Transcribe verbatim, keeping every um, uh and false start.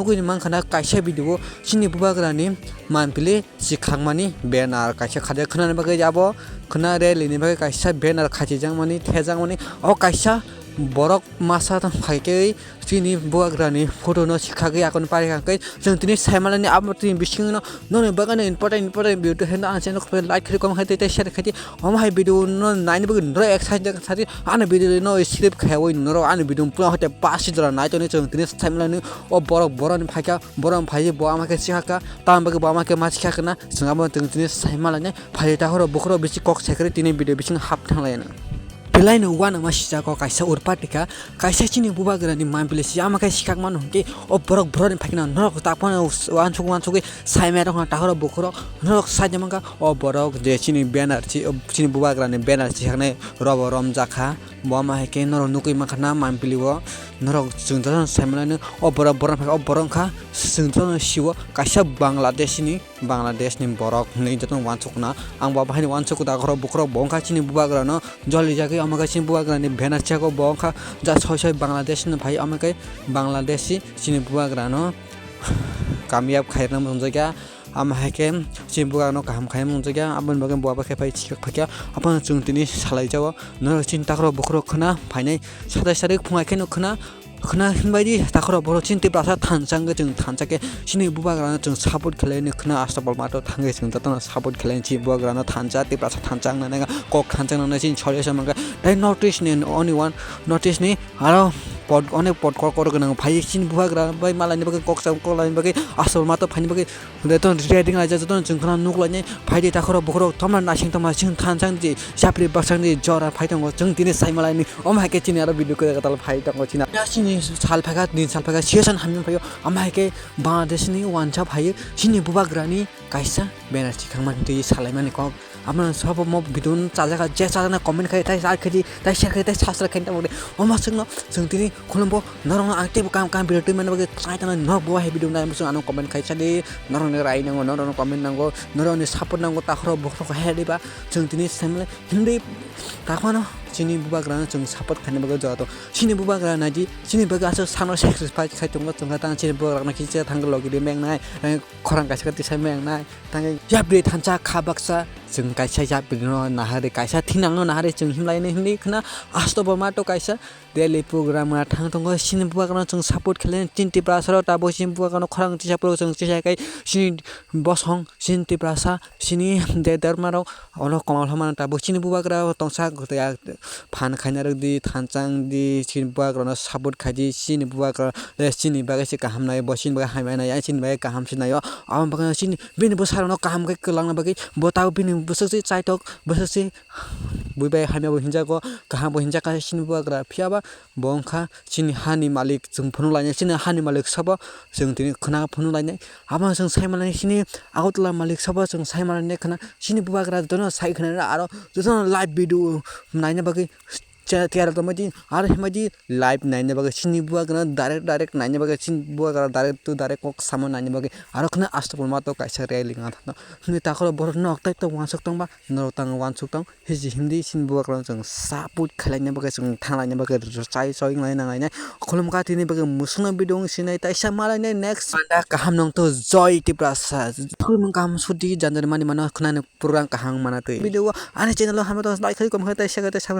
Nugwi mankha na kaisa video o chini bubagrani mampili sikhakmani banner kaisa khajak khwnani bagwi abo khwna rally ni bagwi kaisa banner khachijakmani thejakmani o kaisa borok masa tong phaikhe chini bubagrani photo no sikhagwi akon pari kha khe chwng tini saimanani abo tini bisingno noni bagwi important important video heno ang channel khe like khe comment khe tei share khe. Omo hai video no naini bagwi norok excited khe ani video no skip khe oi norok ani video pura hoite pasi jora nai toni chwng tini saimanani o borok boroni phaikha borok phai bo ama khe sikhakha tam bagwi bo ama khe ma sikhakha na chwng abo tini saimanani phai ta horo bukhoro bisi kok sekre tini video bising hap thanglaina. Belai no uanama sijak o kaisa urpatika, kaisa chini bubagrani mampili si ama khe sikak mano hwnkhe o borok borokni phaikna norok tapano uansuk uansugwi saimaya rok tahoro bukhurok norok saida mankha o borok je chini banner si chini bubagrani banner si haknai robo romjakha bo ama hai khe norok nugwi mankha na mampili o norok chwng jotono saimanani o borok borok phaikha o borok wngkha chwng jotono sio kaisa Bangladesh ni. Bangladesh ni borok hinwi jotono uansukna ang bo haino uansukgo dakhoro bukhurok bo wngkha chini bubagrano jolijagwi omo khe chini bubagrani banner chekgo bo wngkha ja soi soi Bangladesh ni phai omo khe Bangladeshi chini bubagrano kamiyab khairokna muchungjakya omo hai khe chini bubagrano kaham khaina muchungjakya aboni bagwi bo abo khe phai sikak phaikha abono chwng tini salai jago norok chini takhoro bukhurok khwna phainai satai sarik phungai kheno khwna. Khwna hinbaidi takhoro borok chini Tiprasa thansa wngkhe chwng thansa khe chini bubagrano chwng support khlaini khwna Astabol mato thangwi chwng jotono support khlaini chini bubagrano thansa Tiprasa thansa wngna nangkha kok thansa wngna chini solution mankha tei North East ni only one North East ni aro pod onek pod kor kor gwnang phai chini bubagra bai malaini bagwi kok cham kok laini bagwi Astabol mato phaini bagwi. Jotono ready wnglaijak, jotono chwng khwna nuk lainai, phaidi takhoro bukhurok tomra naising tongma chwng thansa di, chapri baksa di, jora phai tongo, chwng tini saimalaini, omo hai khe chini aro video kwtal phai tongo chini. Ya chini sal phaikha, din sal phaikha, season hamya phaio, omo hai khe Bangladesh ni wansa phaio, chini bubagrani kaisa banner chikhangma twi salaimani kok. Amo sabo mo video no chajak je chajak na comment khai tai like khai tai share khai tai subscribe khai tai. Omo chwngno chwng tini khulumbo norokno ang teibo kam kam video twi mani bagwi try tana nok bo hai video nai muchung ano comment khai sadi norokni rai nango norokno comment nango norokni support nango takhoro bukhurok hai diba chwng tini semle hindi takhwano chini bubagrano chwng support khaina bagwi joto chini bubagra naidi chini bagwi aswk sano sacrifice khai tongo chwng tang chini bubagrano kisa thang logi di mengnai khorang kaisa tisai mengnai. Tangwi yapri thansa kha baksa chwng kaisa yaprino naharwi kaisa thinangno naharwi chwng himlaini himli khna asto bo mato kaisa rally program wngna thang tongo chini bubagrano chwng support khlaini chini Tiprasarok tabuk chini bubagrano khorang tisa phuru chwng tisa khai chini bosong chini Tiprasa chini de dermarok oro komal hamano tabuk chini bubagra tongsa phan khaina rwdi thansa wngdi chini bubagrano support khaidi chini bubagra chini bagwi se kaham nai bo chini bagwi hamya nai chini bagwi kaham se nai o. Aboni bagwi chini bini bwsarokno kaham khe kwlangna bagwi bo tabuk bini bwswk se chaitok bwswk se bui bai hamya bo hinjago kaham bo hinjakha chini bubagra phiyaba bo wngkha chini hani malik chwng phunuk lainai chini hani malik sabo chwng tini khwna phunuk lainai abo chwng sai mannai chini Agartala malik sabo chwng sai mannai khwna chini bubagra jotono sai khwna aro jotono live video naina bagwi. Tiyar tongmadi aro himadi live naina bagwi chini bubagrano direct direct naina bagwi chini bubagra direct to direct kok samo naina bagwi aro khwna asto pulma to kaisa rally wngna thangno hwnwi takhoro borok nok tai to uansuk tongba norok tang uansuk tong hiji himdi chini bubagrano chwng support khlaina bagwi chwng thanglaina bagwi chai choi wnglaina nanglaina khulumkha tini bagwi musukno video wng sinai taisa malainai next panda kaham nong to joi Tiprasa khulumung kaham sudi janjani mani mano khwnani program kaham mana twi video ani channel o hamya tong like khai kom khai tai share khai tai subscribe